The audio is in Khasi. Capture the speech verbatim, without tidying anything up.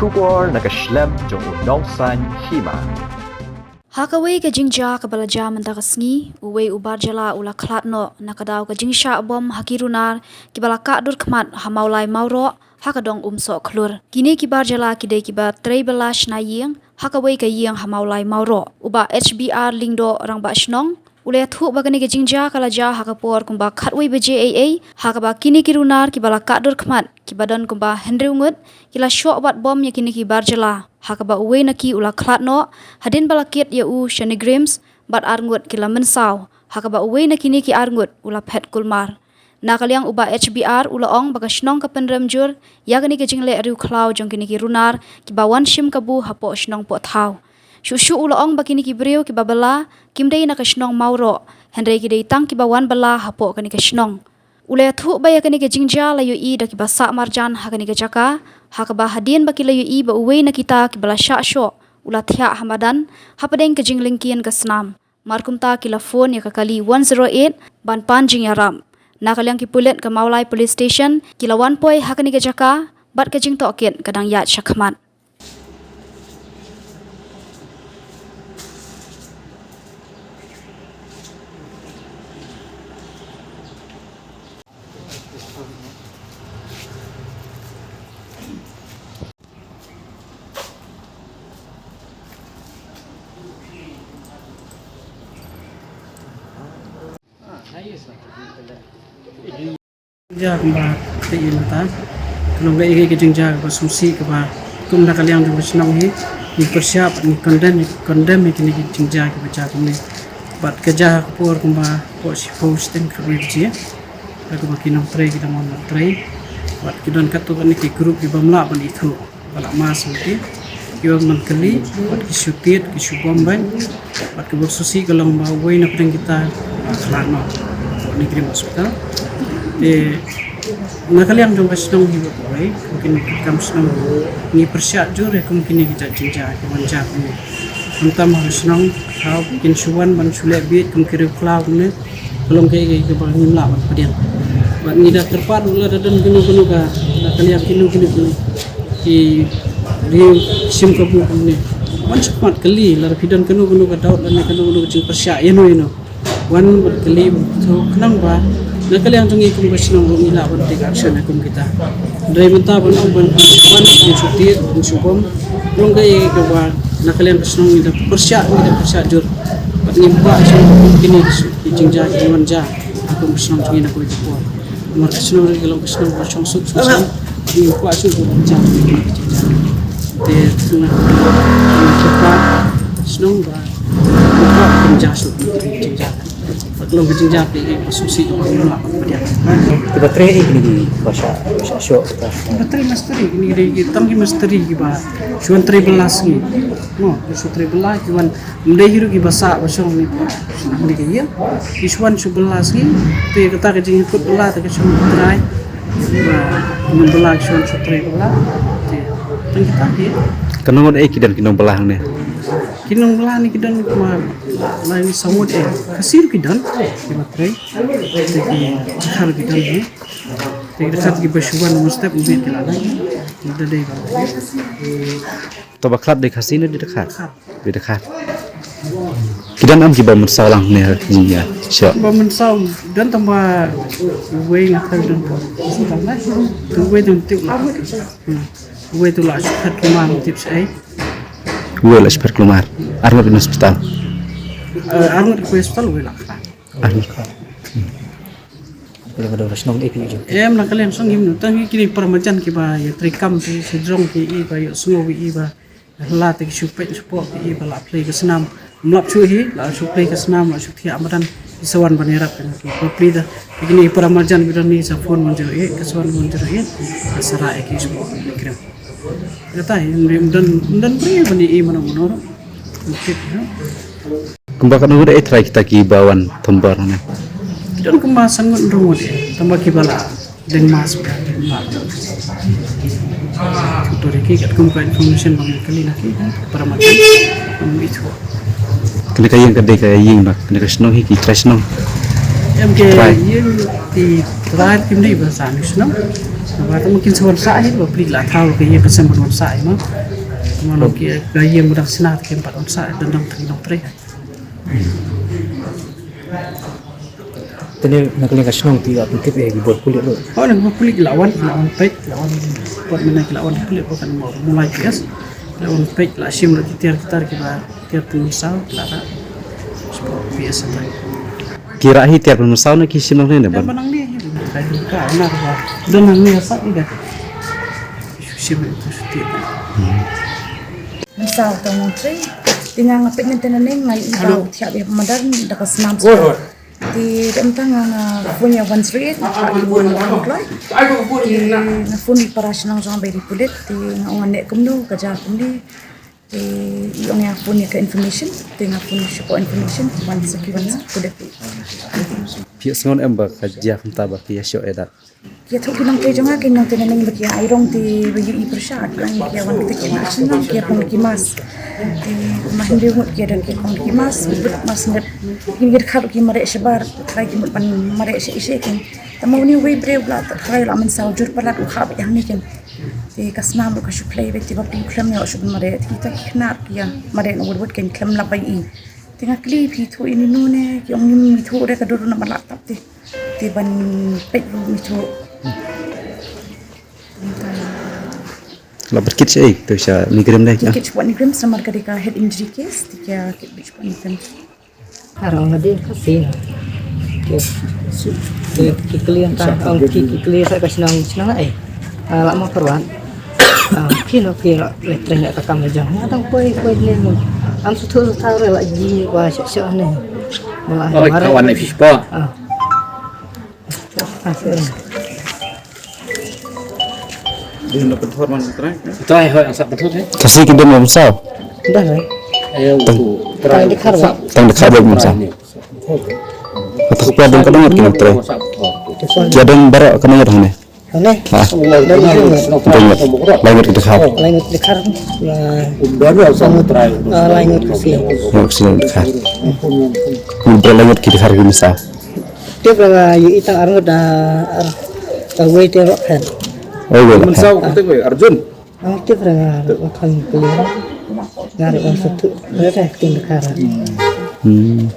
Khubor na ka shlem jong u Nongsaiñ Hima. Ha kawei ka jingjia kaba la jia mynta ka sngi, uwei u bar jylla u la khlad noh na ka daw ka jingshah bom ha ki runar kiba la kah dur khmat ha Mawlai Mawroh, ha ka dong Umsohkhlur. Kine ki bar jylla ki dei kiba trei bylla shna ïing ha kawei ka ïing ha Mawlai Mawroh. U Bah H B R Lyngdoh, Rangbah Shnong, u la ïathuh ba kane ka jingjia ka la jia ha ka por kumba khatwei baje eiei, ha kaba kine ki runar kiba la kah dur khmat, kiba don kumba hynriew ngut, ki la shoh wad bom ïa kine ki bar jylla, ha kaba uwei na ki u la khlad noh, hadien ba la kit ïa u sha NEIGRIHMS, bad ar ngut ki la mynsaw, ha kaba uwei na kine ki ar ngut u la phet kulmar. Na ka liang u Bah H B R u la ong ba ka shnong ka pynrem jur ïa kane ka jingleh riewkhlaw jong kine ki runar kiba wan shim kabu hapoh shnong poh thaw. Shuh shuh u la ong ba kine ki briew kiba bylla kim dei na ka shnong Mawroh, hynrei ki dei tang kiba wan bylla hapoh kane ka shnong. U la ïathuh ba ïa kane ka jingjia la ïohi da kiba sah marjan ha kane ka jaka, ha kaba hadien ba ki la ïohi ba uwei na kita kiba la shah shoh u la thiah ha madan, hapdeng ka jinglyngkien ka snam. Mar kumta ki la phone ïa ka kali one zero eight ban pan jingïarap. Na ka liang ki pulit ka Mawlai Police Station ki la wan poi ha kane ka jaka, bad ka jingtohkit ka dang ïaid shakhmat. Jia kumba te ïa mynta. Ka long kaei kaei ka jingjia kaba sngewsih kaba kum na ka liang jong ka shnong hi, ngi pyrshah, ngi condemn, condemn ïa kine ki jingjia kiba jia kumne. Bad ka jia ha ka por kumba hapoh shiphew shiteng khatwei baje. Bad kumba ki nongtrei ki dang wan trei. Bad ki don katto katne ki group kiba ym lah ban ithuh. Ba la mask nangta, ki wan ban kylli, bad ki shu tied, ki shu bom bad, bad kaba sngewsih ka long ba uwei na pdeng kita, ah, khlad noh. Ni krim hospital. Te, na ka liang jong ka shnong hi bad uwei, kum kine ki kam shnong, ngi pyrshah jur ïa kum kine ki jait jingjia, ki wan jia kumne. Khamtam ha ka shnong, ha kin shu wan ban shu leh beit kum ki riewkhlaw kumne. Ka long kaei kaei kaba ngim lah ban pdiang. Bad ngi da kyrpad lada don kano kano ka, da ka liang kino kino kino ki riew shim kabu kumne. Wan shakhmat kylli, lada phi don kano kano ka doubt lane kano kano ka jingpyrshah ïano ïano. Wan bad kylli bad to khnang ba na ka liang jong ngi kum ka shnong ruh ngi lah ban take action kum kita. Hynrei mynta ban ong ban shu wan, ban shu tied, ban shu bom. Long kaei kaei kaba na ka liang ka shnong ngi da pyrshah, ngi da pyrshah jur. Bad ngim kwah shuh kum kine ki jingjia ki wan jia ha kum ka shnong jong ngi na kawei ka por. Namar ka shnong ruh ka long ka shnong ba shong suk shong sam. Ngim kwah shuh kum jingjia ki jingjia. Te na ka shnong ba ngim kwah kum jia shuh kum jingjia. Bad ka long ka jingjia ki ba suk si ba ngim lah ban pdiang. Kiba trei ïa kine ki ba shah, ba shah shoh kita. Kiba trei mistri, kine ki dei ki tang ki mistri kiba shu wan trei bylla sngi. Mo, shu trei bylla ki wan Ym dei hi ruh kiba sah ba shong ne, shong ne ka ïing. Ki shu wan shu bylla sngi, te kata ka jingkut bylla te ka shu trai. Ba ki nong bylla ki shu wan shu trai bylla. Te tang kita hi. Ka nong ngut ei ki don ki nong bylla hangne? Ki nong bylla ne ki don kumba lai ne saw ngut ei. Khasi ruh ki don kiba trai. Te ki dkhar ki don hi. Te ki dkhar kiba shu wan mustep mbi ki la dei. Ki da dei ba. To ba khlad dei Khasi ne dei dkhar? Dei dkhar. Ki don em kiba mynsaw lang ne ha jingïashoh? Ba mynsaw don tang ba uwei nga khlad don ba. Uwei don tip la. Hmm. Uwei tu la shu phet kulmar tip shaei. Uwei la shu phet kulmar. Ar ngut ki hospital? Eh, ar ngut ki hospital, uwei la khlad. Ar ngut. Wala ka dei ka shnong A P U. Em, na ka liang shnong ngim, tang hi kine para marjan kiba ïa trei kam te, sha jrong ki i ba ïohsngew i ba. Hala te ki shu peit shu pok ki i ba la plie ka snam. Ym lap shuh hi, la shu plie ka snam, la shu thiah madan, ki sa wan ban ïarap kane ki. Ba plie da, kine para marjan ki don ni sa phone one zero eight, ka sa wan one zero eight, ka sa rah ïa ki shu pok ki krem. Kata hi, ym don, ym don briew ban ïa i mano mano ruh. Ym tip, ha. Kumba katno ngut ei trai kita kiba wan thombor ne? Ki don kumba san ngut hynriew ngut ei, tangba kiba la deng mask ba la. Kito de ki katkum ka information ba ngi kylli na ki, para marjan, ym ithuh. Kane ka ïing ka dei ka ïing ba, kane ka shnong hi ki trai shnong. Em, ki trai. Ïing ki trai kim dei ba san shnong. Ba tang ma kin sa wan sah hi ba pli la thaw ka ïa ka sem ban wan sah hi ma. Ma long ki ka ïa ma dang sna ki pat wan sah dang dang tri nong tri. Tene na ka liang ka shnong ti la pyntip eh ki bor pulit ruh. Oh, na bor pulit la wan, la wan peit, la wan, pat mena ki la wan pulit ko kan mo mulai P S. La wan peit la shim la ki tiar ki tar ki ba tiar pynsaw la ra. Sport P S ta. Ki rah hi tiar pynsaw na ki shim lang ne ba. Ba nang ne hi ka ka na ba. Don nang ne sa ni ka. Shim itu shuti. Mynsaw tang nong trei. Ti nga nga peit mynta nangne nga ïohi ba u thiah beit madan da ka snam sport. Ti da mynta nga nga phone ïa Wan Sri ha i Wan Wan Kloi. Ti nga phone ïa para shnong jong Bairi Pulit ti nga ong nga neh kumno ka jia kumne. Ti i ong ïa phone ïa ka information ti nga phone sha ka information wan sa ki wan sa Pulit. Phi sngew em ba ka jia kumta ba ki ïa shoh ïa dat. Ki ïathuh ki nongtrei jong nga ki nongtrei na neng ba ki ïa ai rong te ba ïohi pyrshah ki ong ki ïa wan kata ki ïa shnong ki ïa pong ki mask. Te ma hynriew ngut ki ïa don ki pong ki mask, but mask ngat. Ki ïa dkhar ki mareh shabar, trai ki mut ban mareh sha ishe kin. Te ma uni wei briew la trai la mynsaw jur palat u khap ïa ni kin. Te ka snam ka shu plie beit te ba pynklem ïa shu ban mareh te kita ki khynnah ki ïa mareh na wut wut kin klem lap ba i. Te nga kylli phi thuh ïa ni nu ne ki ong ngim thuh re ka dur na ba la tap te. Te ban peit ruh ngi thuh. La pyrkit sha ei to sha NEIGRIHMS de. Ki kit sha NEIGRIHMS namar ka dei ka head injury case te ki kit beit sha NEIGRIHMS. Arong nga dei ka sien. Ki ki kli ta ong ki ki kli ta ka shnong shnong ei. Ah, la mo parwan. Ah, ki no ki la le trei ka kam jong. Nga tang poi poi le mo. Am su thu sa re la ji wa sha sha ne. Oi, kawan ni fish pa. Ah. Din na pynthor man trai. Trai hoi ang sa pynthor eh. Kasi ki dem mynsaw. Dah lah. Ayo tu trai. Tang dkhar ba mynsaw. Atak pia dong kadang ki trai. Ki dong baroh ka nang dong ne. Hane. Ha. Dong. Langut ki dkhar. Langut dkhar. Langut kasi. Langut kasi dkhar. Mun bre langut ki dkhar ki mynsaw. Tip la ïa itang arngut da ar ta wei te rok kan. Oh, wei la. Mynsaw kete wei Arjun. Ang tip la rok kan kelir. Ngar wan satu. Rete ting kara. Hmm.